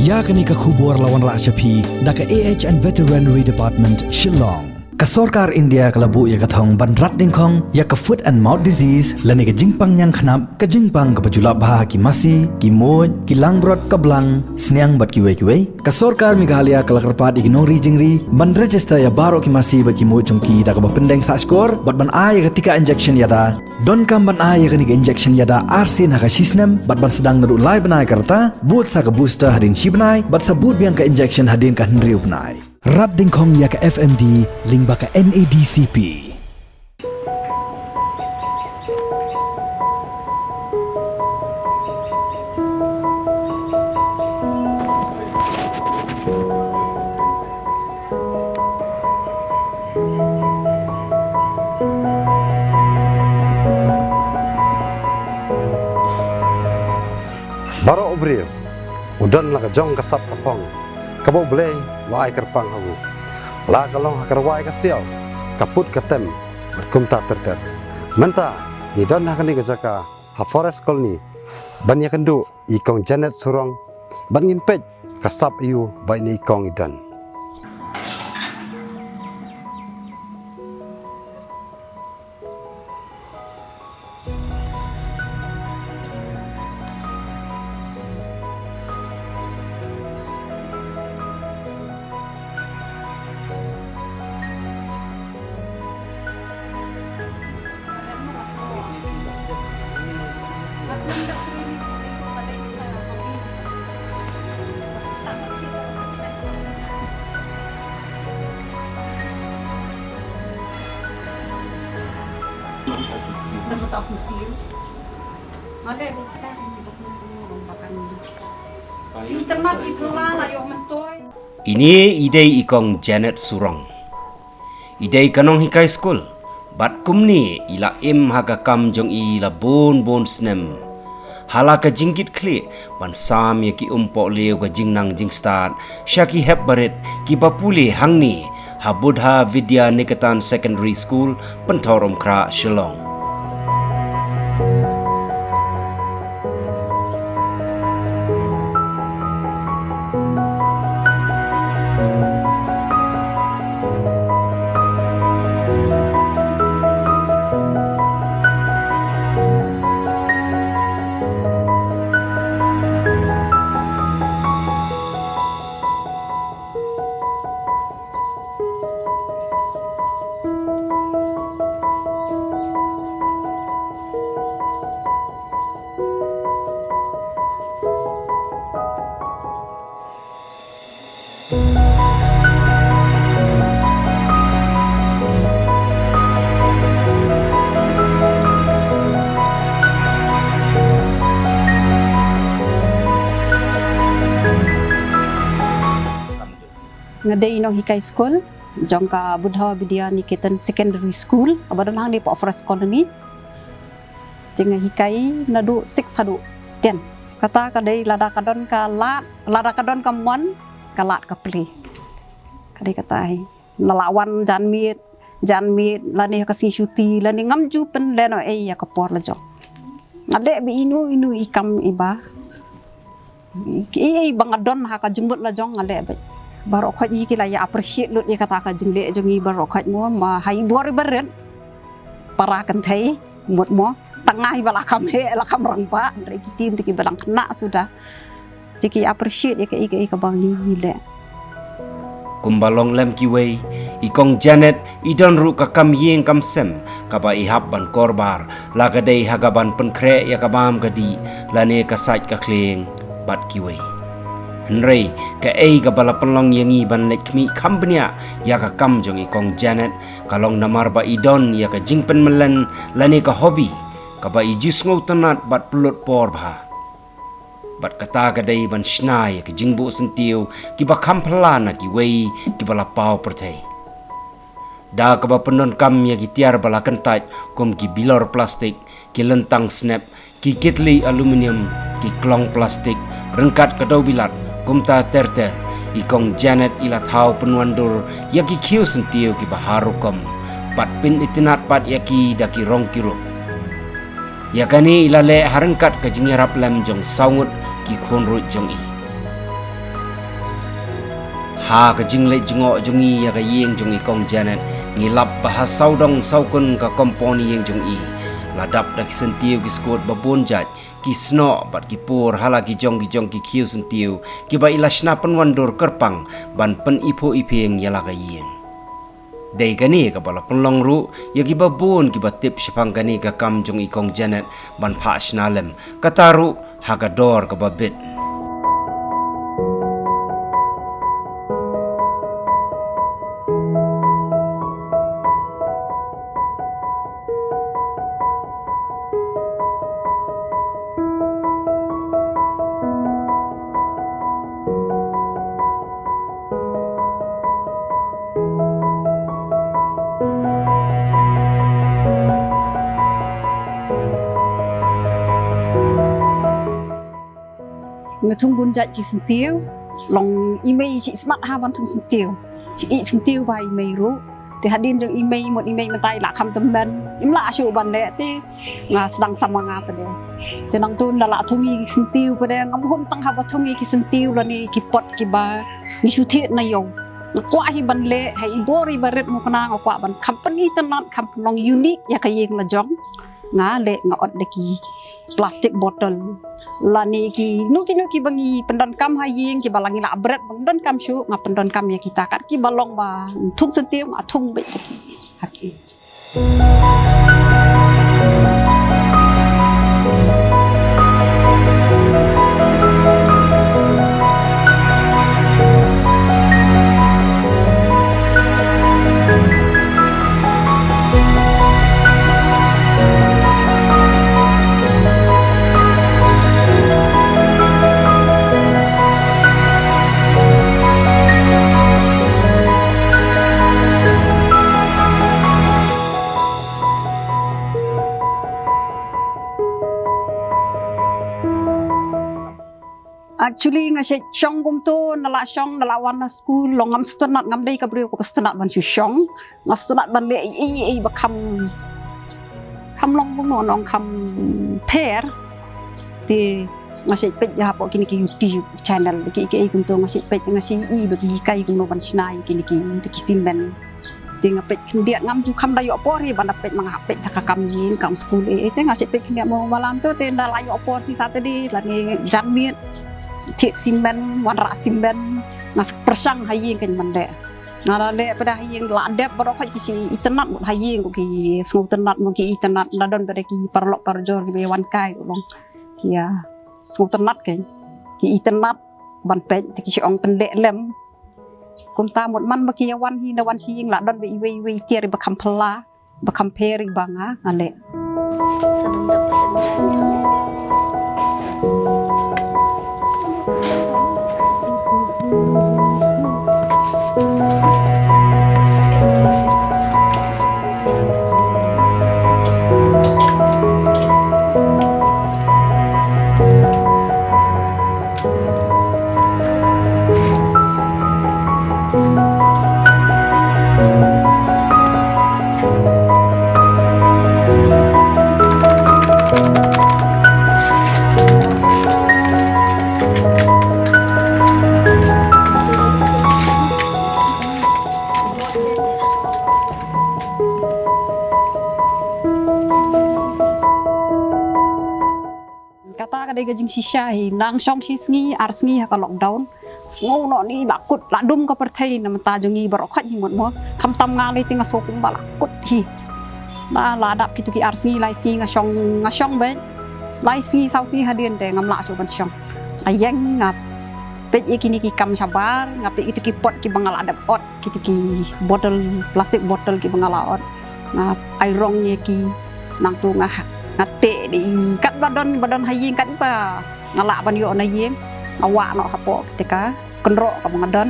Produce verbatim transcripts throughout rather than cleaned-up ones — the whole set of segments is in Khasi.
Ïa kane ka khubor la wanrah sha phi da ka A H and Veterinary Department, Shillong. Ka sorkar India ka la buh ïa ka thong ban rat dyngkhong ïa ka foot and mouth disease lane ka jingpang ñiangknap, ka jingpang kaba ju lap bha ha ki masi, ki muid, ki langbrot, ka blang, sniang bad kiwei kiwei. Ka sorkar Meghalaya ka la kyrpad ïa ki nongri jingri ban register ïa baroh ki masi bad ki muid jong ki da kaba pyndeng sah shkor bad ban ai ïa ka tika injection ïada. Donkam ban ai ïa kane ka injection ïada arsien ha ka shisnem bad ban sdang naduh lai bnai ka rta, bud sa ka booster hadien shi bnai bad sa bud biang ka injection hadien ka hynriew bnai. Rat dyngkhong ïa ka F M D lyngba ka N A D C P. Baroh u briew u don la ka jong ka sap ka phong kaba U Blei u la ai kyrpang ha u. La ka long ha ka rwai ka siaw, ka put ka tem bad kumta ter ter. Mynta ngi don ha kane ka jaka ha Forest Colony ban ïakynduh ïa i Kong Janet Surong bad ngin peit ka sap aïu ba ine i kong i don. Ine i dei i Kong Janet Surong. I dei ka nonghikai skul bad kumne i la im ha ka kam jong i la bun bun snem. Ha la ka jingkit khlieh ban sam ïa ki um pohliew ka jingnang jingstad sha ki hep barit kiba pule hangne ha Buddha Vidya Niketan Secondary School, Pynthorumkhrah, Shillong. Nga dei nonghikai skul jong ka Buddha Vidya Niketan Secondary School, kaba don hangne hapoh Forest Colony. Jing nga hikai naduh six haduh ten. Kata ka dei lada ka don ka lad, lada ka don ka mon, ka lad ka plie. Ka dei kata hi. Nga la wan janmiet, janmiet, lane ha ka sngi shuti, lane ngam ju pynlehnohei ïa ka por la jong. Nga leh beit ino ino i kam iba. Kiei ba nga don ha ka jingmut la jong nga leh beit. Baroh khoit hi ki la ïa appreciate lut ïa kata ka jingleh jong ngi baroh khoit mo, ma ha i bor iba rit. Para kynthei mut mo. Tang nga hi ba la kham heh, la kham rangbah, hynrei ki team te kiba dang khynnah suda. Te ki appreciate ïa kaei kaei kaba ngi ngi leh. Kumba long lem kiwei, i Kong Janet i don ruh ka kam ïing kam sem kaba i hap ban kyrpad, la ka dei ha kaban pynkhreh ïa ka bam ka dih lane ka sait ka khlieng bad kiwei. Hynrei kaei kaba la pynlong ïa ngi ban leit khmih kham bniah ïa ka kam jong i Kong Janet ka long namar ba i don ïa ka jingpynmyllen lane ka hobby kaba i ju sngewtynnat bad pynlut por bha. Bad kata ka dei ban shna ïa ka jingbuh syntiew kiba kham phylla na kiwei kiba la paw pyrthei. Da kaba pyndonkam ïa ki tiar ba la kyntait kum ki bilor plastik, ki lyntang snep, ki kitli aluminium, ki klong plastik, ryngkat ka dewbilat, kumta ter ter, i Kong Janet i la thaw pynwandur ïa ki khiew syntiew kiba har rukom, bad pynitynnat pat ïa ki da ki rong ki rup. Ïa kane i la leh ha ryngkat ka jingïarap lem jong saw ngut ki khun ruh jong i. Ha ka jingleit jngoh jong ngi ïa ka ïing jong i Kong Janet, ngi lap ba ha sawdong sawkun ka kompon ïing jong i la dap da ki syntiew ki skud ba bun jait, ki snoh bad ki pur ha la ki jong ki jong ki khiew syntiew kiba i la shna pynwandur kyrpang ban pyniphuh iphieng ïa la ka ïing. Dei kane kaba la pynlong ruh ïa kiba bun kiba tip shaphang kane ka kam jong i Kong Janet ban phah shna lem, kata ruh ha ka dor kaba bit. Nga thung bun jait ki syntiew. Long i mei shi smat ha ban thung syntiew. Shi i syntiew ba i mei ruh. Te hadien jong i mei mut i mei mynta i la kham tymmen. Im lah shuh ban leh te nga sdang sa ma nga pade. Te nangtu nda la thung i ki syntiew pade, ngam hun tang haba thung i ki syntiew lane ki pot kiba ngi shu thied na ïew. Nga kwah hi ban leh, ha i bor iba rit mukna nga kwah ban kham pyni tynnat, kham pynlong unique ïa ka ïing la jong. Nga leh nga ot da ki plastic bottle. Lane ki nu ki nu kiba ngi pyndonkam ha ïing kiba la ngi la bret ban donkam shuh, nga pyndonkam ïa kita kat kiba long ba thung syntiew nga thung beit da ki. Ha ki. Actually nga shait shong kumto, na la shong, na la wan na skul, long ngam sngewtynnat, ngam dei ka briew kaba sngewtynnat ban shu shong. Nga sngewtynnat ban leh ei ei ei ba kham, kham long kumno nong kham pher. Te nga shait peit hapoh kine ki YouTube channel, ki ki ei kumto nga shait peit, nga shait i ba ki hikai kumno ban shna ïa kine ki, ki simen. Te nga peit khyndiat, ngam ju kham da ïoh por hi ban da peit, ma nga peit sa ka kam ïing kam skul ei ei, te nga shait peit khyndiat mo malam to, te nda la ïoh por shi Saturday lane janmiet, thied simen, wanrah simen, nga sa pyrshang ha ïing kein ban leh. Nga la leh pade ha ïing la dep baroh khoit ki shi itynnat mut ha ïing, ko ki sngewtynnat mut ki itynnat, la don pade ki paralok parajor kiba wan kai u long ki ïa sngewtynnat kein, ki itynnat ban peit, te ki shi ong pyndeh lem. Kumta mut man ba ki ïa wan hi, na wan shi ïing la don ba iwei iwei tiar iba kham phylla, ba kham pher iba nga, nga leh. Kata ka dei ka jingshisha hi, nang shong shi sngi ar sngi ha ka lockdown. Sngew noh ni la kut la dum ka pyrthei na mynta jong ngi baroh khoit hi mut mo. Khamtam nga lei te nga sngew kumba la kut hi. Ba la dap kitu ki ar sngi lai sngi nga shong, nga shong beit. Lai sngi saw sngi hadien te ngam lah shuh ban shong. Nga ïeng nga peit ïa kine ki kam shabar, nga peit kitu ki pot kiba nga la dep ot, kitu ki bottle, plastic bottle kiba nga la ot. Nga ai rong ïa ki, nangtu nga, nga teh dei katba don, ba don ha ïing, katba nga lah ban ïoh na ïing, nga wah noh hapoh kita ka kynroh kaba nga don.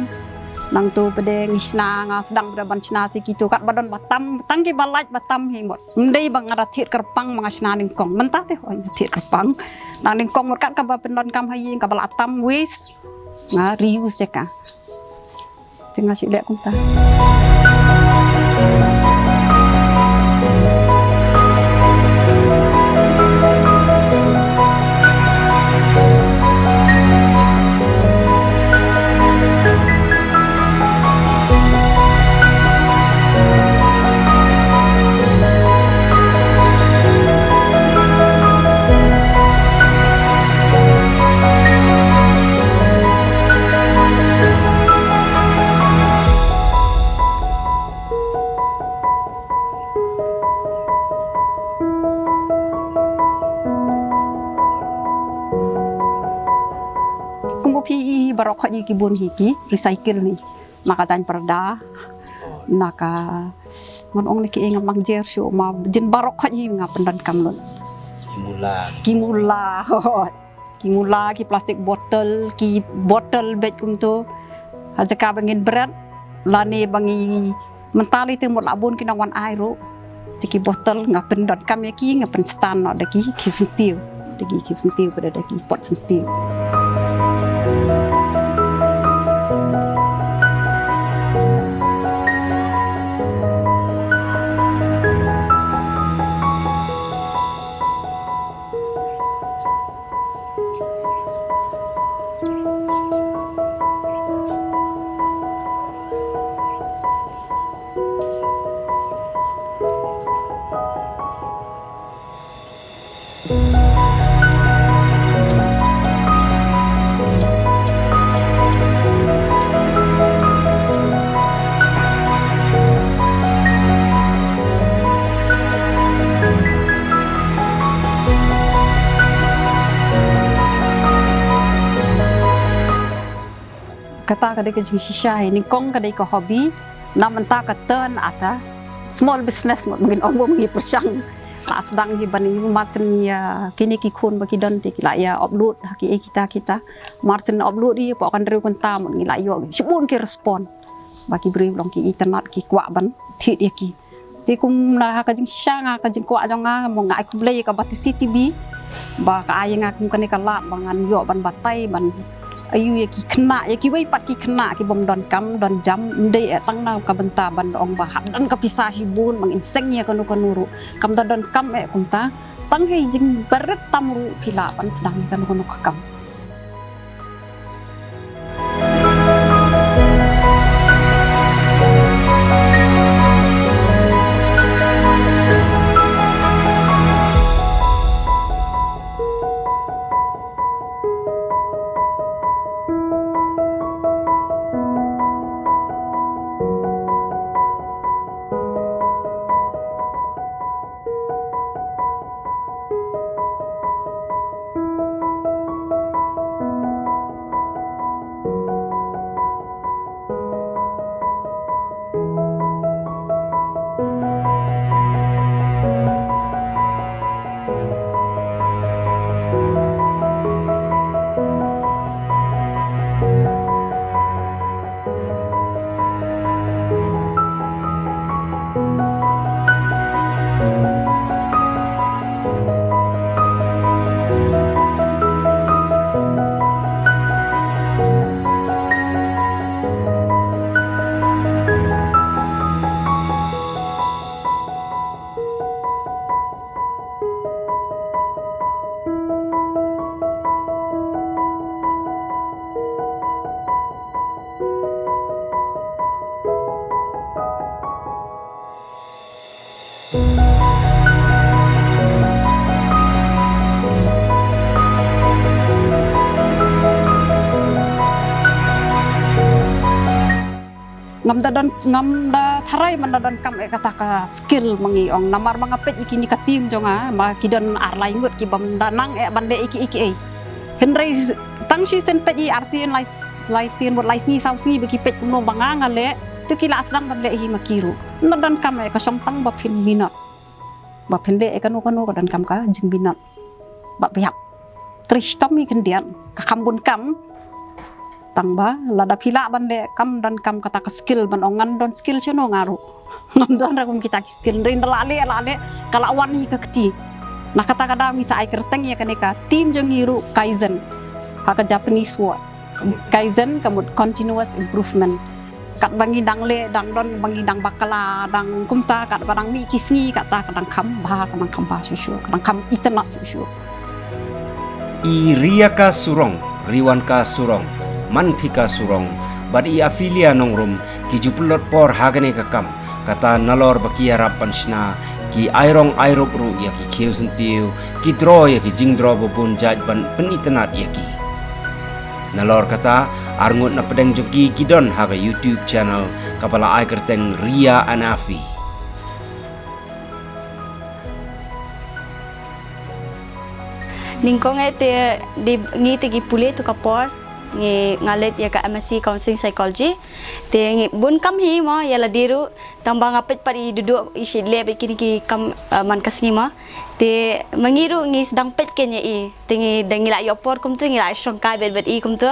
Nangtu pade ngi shna, nga sdang pade ban shna shi kitu katba don ba tam, tang kiba lait ba tam hi mut. Ym dei ba nga da thied kyrpang ba nga shna nyngkong. Mynta te hooid nga thied kyrpang. Nang nyngkong mut kat kaba pyndonkam ha ïing kaba la tam waste, nga reuse ïa ka. Te nga shu leh kumta. I, i, baroh khoit i ki bun hi ki recycle ni. Na ka jaiñ pyrda, na ka, ngan ong ne ki, eh, ngam nang jer shuh ma jin baroh khoit hi nga pyndonkam lut. Ki mula. Ki mula, hooid. Ki mula, ki plastic bottle, ki bottle beit kumto. Ha jaka ba ngin bret, lane ba ngi, mynta lei te mut la bun ki nongwan ai ruh. Te ki bottle nga pyndonkam ïa ki, nga pynstad noh da ki khiew syntiew. Da ki khiew syntiew, bad da ki pot syntiew. Kata ka dei ka jingshisha hi, nyngkong ka dei ka hobby, na mynta ka turn as a small business, mut ngin ong, bym ngi pyrshang. La sdang hi ban ïa, mar shen ïa kine ki khun ba ki don te ki la ïa upload ha ki, eh, kita kita. Mar shen upload hi, hapoh ka hynriew kynta mut ngi la ïoh shibun ki respond. Ba ki briew long ki itynnad, ki kwah ban thied ïa ki. Te kumno ha ka jingshisha nga, ka jingkwah jong nga, mo nga ai khublei ïa ka Batesi TV ba ka ai ïa nga kum kane ka lad ba ngan ïoh ban batai, ban ïoh ïa ki khynnah, ïa kiwei pat ki khynnah ki bym don kam don jam, ym dei eh tang na ka bynta ban ong ba hap don ka pisa shibun ba ngin seng ïa kano kano ruh. Kam da don kam eh kumta, tang ha i jingbarit tam ruh phi lah ban sdang ïa kano kano ka kam. Ngam da don, ngam da tharai ban da don kam eh kata ka skill ma ngi ong. Namar ma nga peit ïa kine ka team jong nga, ma ki don ar lai ngut ki bym da nang eh ban leh ïa ki, ïa ki ei. Hynrei tang shu sien peit ïa ar sien lai, lai sien, mut lai sngi saw sngi ba ki peit kumno ba nga nga leh, to ki la sdang ban leh hi ma ki ruh. Ym da don kam eh, ka shong tang ba phin minot. Ba phin leh eh kano kano ka don kam ka jingminot. Ba phi hap trei shitom ïa khyndiat, ka kham bun kam. Tang ba lada phi lah ban leh, kam don kam kata ka skill ban ong ngan don skill shano nga ruh. Ngam don ruh kum kita ki skill, hynrei ynda la leh, la leh, ka la wan hi ka kti. Na kata ka daw ngi sa ai kyrteng ïa kane ka team jong ngi ruh Kaizen, ha ka Japanese word. Kaizen ka mut continuous improvement. Katba ngi dang leh, dang don, ba ngi dang bakla, dang kumta, katba dang mih ki sngi, kata ka dang kham bha, ka dang kham bha shuh shuh, ka dang kham itynnad shuh shuh. I Riaka Surong, Riwanka Surong, Manphika Surong bad i Aphelia Nongrum ki ju pynlut por ha kane ka kam, kata nalor ba ki ïarap ban shna, ki ai rong ai rup ruh ïa ki khiew syntiew, ki draw ïa ki jingdraw ba bun jait ban pynitynnad ïa ki. Nalor kata, arngut na pdeng jong ki ki don ha ka YouTube channel kaba la ai kyrteng Ria and Aphi. Nyngkong eh te, dei ngi te ki pule to ka por. ngi nga leit ïa ka M S C Counseling Psychology. Te ngi bun kam hi mo ïa lade ruh, tang ba nga peit pat i duduk i shait leh bad kine ki kam, eh, man ka sngi mo. Te ma ngi ruh ngi sdang peit kein ïa i. Te ngi da ngi la ïoh por kumtu, ngi la shongkai bad bad i kumtu.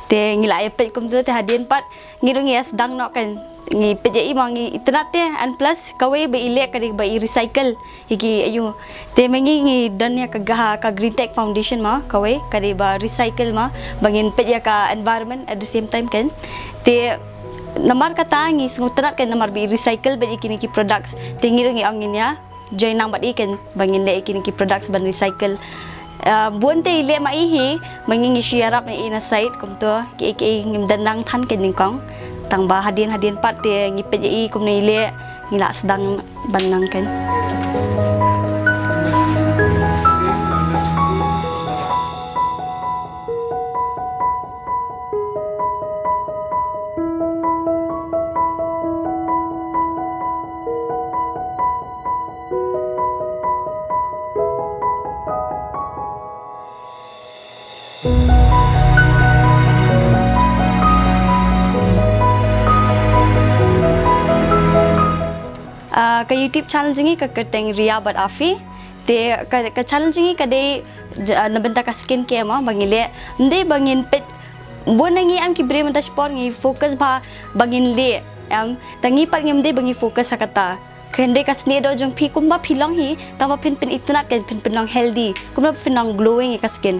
Te ngi la ïa peit kumtu, te hadien pat ngi ruh ngi ïa sdang noh kein. Ngi peit ïa i mo ngi itynnad te, and plus kawei ba i leh ka dei ba i recycle ïa ki, aiu. Te ma ngi ngi don ïa ka ga, ka Green Tech Foundation mo, kawei ka dei ba recycle mo, ba ngin peit ïa ka environment at the same time kein. Te namar kata ngi sngewtynnad kein namar ba i recycle bad ïa kine ki products. Te ngi ruh ngi ong ngin ïa join lang bad i kein ba ngin leh ïa kine ki products ban recycle. Ah, bun te i leh ma i hi, ma ngi ngi shu ïarap ïa i na side kumtu, kiei kiei ngim don nang than kein nyngkong. Tang ba hadien hadien pat te ngi peit ïa i kumne i leh, ngi la sdang ban nang kein. Ah, ka YouTube channel jong ngi ka kyrteng Ria bad Afi. Te ka, ka channel jong ngi ka dei j-, ah, na bynta ka skin care mo, ba ngi leh. Ym dei ba ngin peit, bun na ngi em ki briew mynta shipor ngi focus bha ba ngin leh. Em, tang ngi pat ngim dei ba ngi focus ha kata. Hynrei ka snieh doh jong phi kumba phi long hi, tang ba phin pynitynnad kein, phin pynlong healthy, kumba phin long glowing ïa ka skin.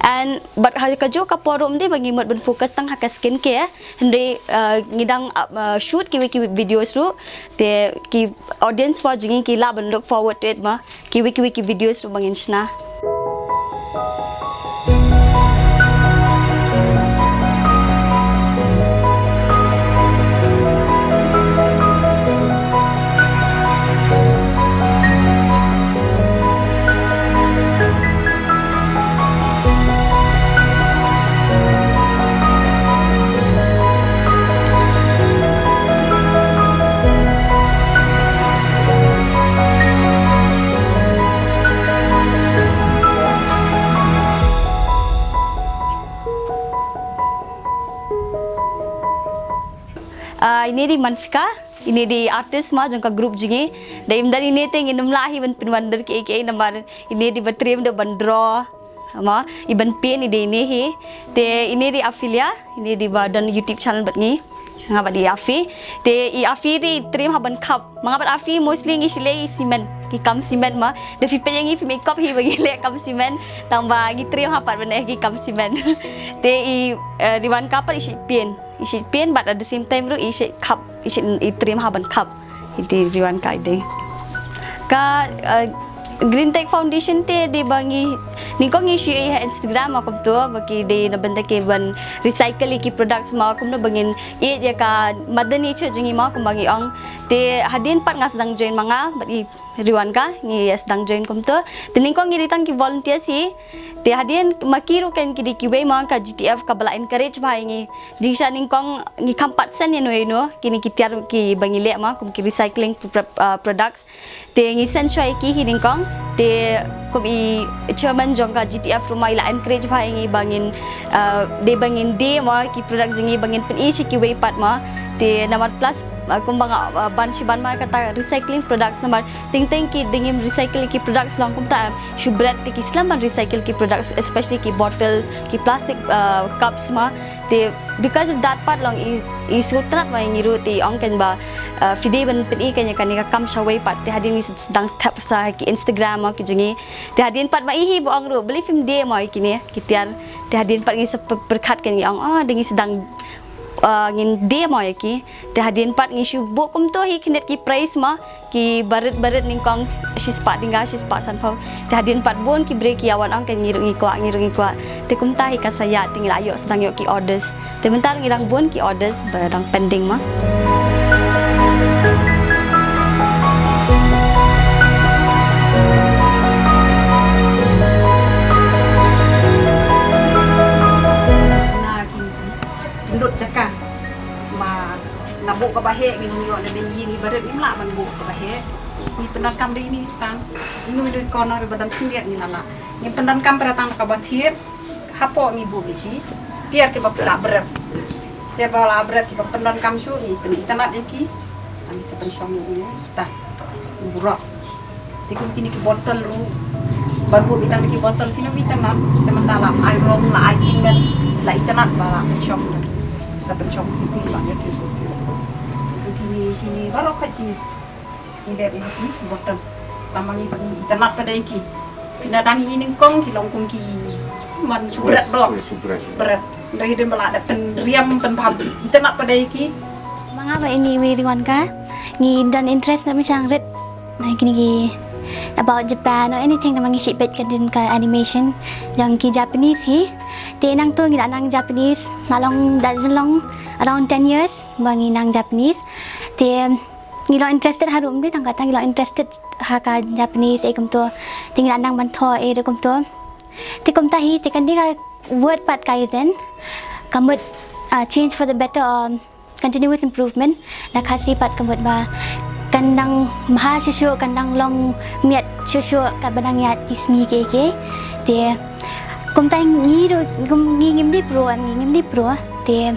And bad ha kajuh ka por ruh ym dei ba ngi mut ban focus tang ha ka skin care, hynrei, uh, ngi dang, uh, shoot kiwei ki videos ruh, te ki audience mo jong ngi ki lah ban look forward to it mo, kiwei kiwei ki videos ruh ba ngin shna. Ah, ine i dei Manfika, ine i dei artist mo jong ka group jong ngi. Da im don ine te ngin ym lah hi ban pynwandur kiei kiei namar ine i dei ba triem da ban draw. Mo, i ban paint i dei ine hi. Te ine i dei Afilia, ine i dei ba don YouTube channel bad ngi. Nga bad i Afi. Te i Afi i dei triem ha ban khap. Ma nga bad Afi mostly ngi shu leh i cement, ki kam cement mo. Da phi peit ïa ngi phim ïakop hi ba ngi leh kam cement. Tang ba ngi triem ha pat ban leh ki kam cement. Te i, eh, Riwanka pat i shait paint. I shait paint bad at the same time ruh i shait khap, i shait, i triem ha ban khap. I dei Riwanka i dei. Ka, eh, Green Tech Foundation te dei ba ngi, nyngkong ngi shu ïohi ha Instagram mo kumto, ba ki dei na bynta ki ban recycle ïa ki products mo, kumno ba ngin ïeit ïa ka mother nature jong ngi mo kumba ngi ong. Te hadien pat nga sdang join ma nga bad i Riwanka, ngi sdang join kumto. Te nyngkong ngi dei tang ki volunteers hi. Te hadien ma ki ruh kein ki dei kiwei mo ka G T F kaba la encourage bha ïa ngi. Jingshisha nyngkong ngi kham pat send ïano ïano kine ki tiar kiba ngi leh mo kum ki recycling pro-, ah, products. Te ngi send shuwa ïa ki hi nyngkong. Te kum i chairman jong ka G T F ruh mo i la encourage bha ïa ngi ba ngin, ah, dei ba ngin die mo ki products jong ngi ba ngin pyni sha kiwei pat mo. Te namar plus, ah, kumba nga, ah, ban shi ban mo kata recycling products namar teng teng ki dang im recycle ki products long kumta. Shu bret te ki slem ban recycle ki products, especially ki bottles, ki plastic, uh, cups mo. Te because of that pat long i, i sngewtynnad mo ïa ngi ruh te i ong kein ba, uh, phi dei ban pyni kein ïa kane ka kam shawei pat. Te hadien ngi sdang step sha ki Instagram mo ki jong ngi. Te hadien pat ma i hi ba ong ruh, balei phim die mo ïa kine ki tiar. Te hadien pat ngi sa pyrkhat kein ngi ong, oh, da ngi sdang, uh, ngin die mo ïa ki. Te hadien pat ngi shu buh kumto hi khyndiat ki prize mo, ki barit barit nyngkong shispah tyngka, shispah sanphew. Te hadien pat bun ki briew ki ïa wan ong kein ngi ruh ngi kwah, ngi ruh ngi kwah. Te kumta hi ka sa ïa te ngi la ïoh sdang ïoh ki orders. Te mynta ruh ngi dang bun ki orders ba dang pending mo. Na ki jinglut jaka. Ma nga buh kaba heh, ngi ong ïoh na dei ïing i barit ngim lah ban buh kaba heh. Ngi pyndonkam da ine i stand. Ino ino i corner ba don khyndiat ngi la lah. Ngi pyndonkam para tang kaba thied. Hapoh ngi buh ïa ki. Tiar kiba pynlah bret. Tiar ba lah bret kiba pyndonkam shuh ngi pynitynnad ïa ki. Ngi sa pynshong ïa u stad. U brok. Te kum kine ki botol ruh. Ba buh ïa tang ki botol phin ym itynnad. Te mynta la ai rong, la ai cement, la itynnad ba la pynshong. Sa pynshong siti ba ïa ki. Kum kine, kine baroh khat kine. Ngi dep ïa ki botol. Tang ma ngi itynnad pat ïa ki. Phi na dang i nyngkong ki long kum ki man shu bret doh. Shu bret. Bret. Hynrei dang ba la dep pynriam pynbha itynnad pat ïa ki. Ma nga ba ini wi riwan ka. Ngi don interest na mynsiem rit. Na kine ki about Japan or anything, na ma ngi shu peit ka dien ka animation jong ki Japanese hi. Te nangtu ngi la nang Japanese, na long da jyllong around ten years ba ngi nang Japanese. Te ngi long interested harum de, tang kata ngi long interested ha ka Japanese ei kumto. Te ngi la nang ban thoh ei de kumto. Te kumta hi, te kane ka word pat kaizen ka mut, ah, change for the better or continuous improvement. Na Khasi pat ka mut ba kan dang bha shuh shuh, kan dang long miat shuh shuh katba dang ïaid ki sngi kiei kiei. Te kumta ngi ruh, kum ngi ngim dei pro, em, ngi ngim dei pro. Te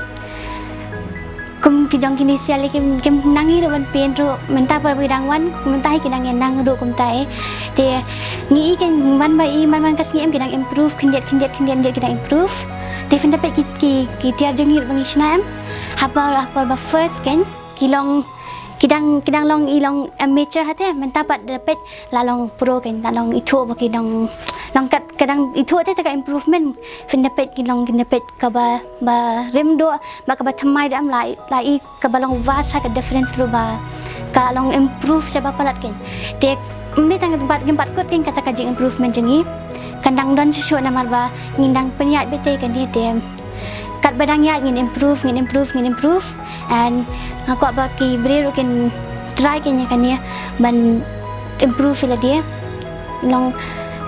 kum ki jong kine ki sel kim, kim nang ïoh ruh ban paint ruh, mynta pat ba ki dang wan, mynta hi ki dang ïa nang ruh kumta ei. Te ngi i kein man ba i man man ka sngi em ki dang improve khyndiat khyndiat khyndiat khyndiat ki dang improve. Te phin da peit ki, ki, ki tiar jong ngi ruh ba ngi shna em. Ha por, ha por ba first kein ki long, ki dang, ki dang long, i long amateur hate, mynta pat da peit la long pro kein, la long ithuh ba ki dang long kat, ka dang ithuh te, te ka improvement. Phin da peit ki long, phin da peit kaba, ba rim doh, ba kaba thymmai da em, la, la i kaba long vast ha ka difference ruh ba ka long improve shaba palat kein. Te ym dei tang bat, ngim bat kut kein kata ka jing improvement jong ngi. Kan dang don shuh shuh namar ba ngin dang pynïaid beit te kane te. Katba dang ïaid ngin improve, ngin improve, ngin improve. And nga kwah ba ki briew ruh kin try kein ïa kane ban improve ïa lade. Long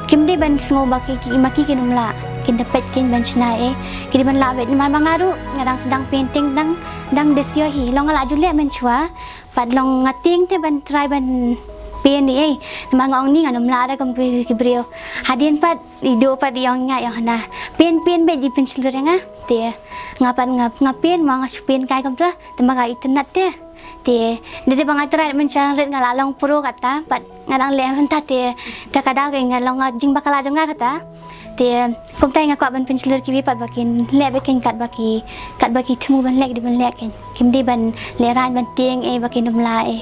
kim dei ban sngew ba ki, ki, ma ki kin ym lah, kin da peit kein ban shna ei. Ki dei ban lah beit namar ma nga ruh nga dang sdang painting dang, dang dei shuh hi. Long nga la ju leh mynshuwa. Pat long nga tieng te ban try ban paint ei. Namar nga ong ni ngan ym lah da kum ki briew. Hadien pat i doh pat i ong nga ïa hana. Paint, paint beit, i pynshlur ïa nga. Te nga pat nga, nga paint, ma nga shu paint kai kumta. Te ma ka itynnad te. Te dei dei ba nga try mynshuwa rit nga la long pro kata. Pat nga dang leh mynta te. Te ka daw kein nga long nga jingbakla jong nga kata. Te kumta nga kwah ban pynshlur kiwei pat ba kin leh beit kein katba ki, katba ki thmu ban leh ki dei ban leh kein. Kim dei ban lehraiñ ban tieng ei ba kin ym lah ei.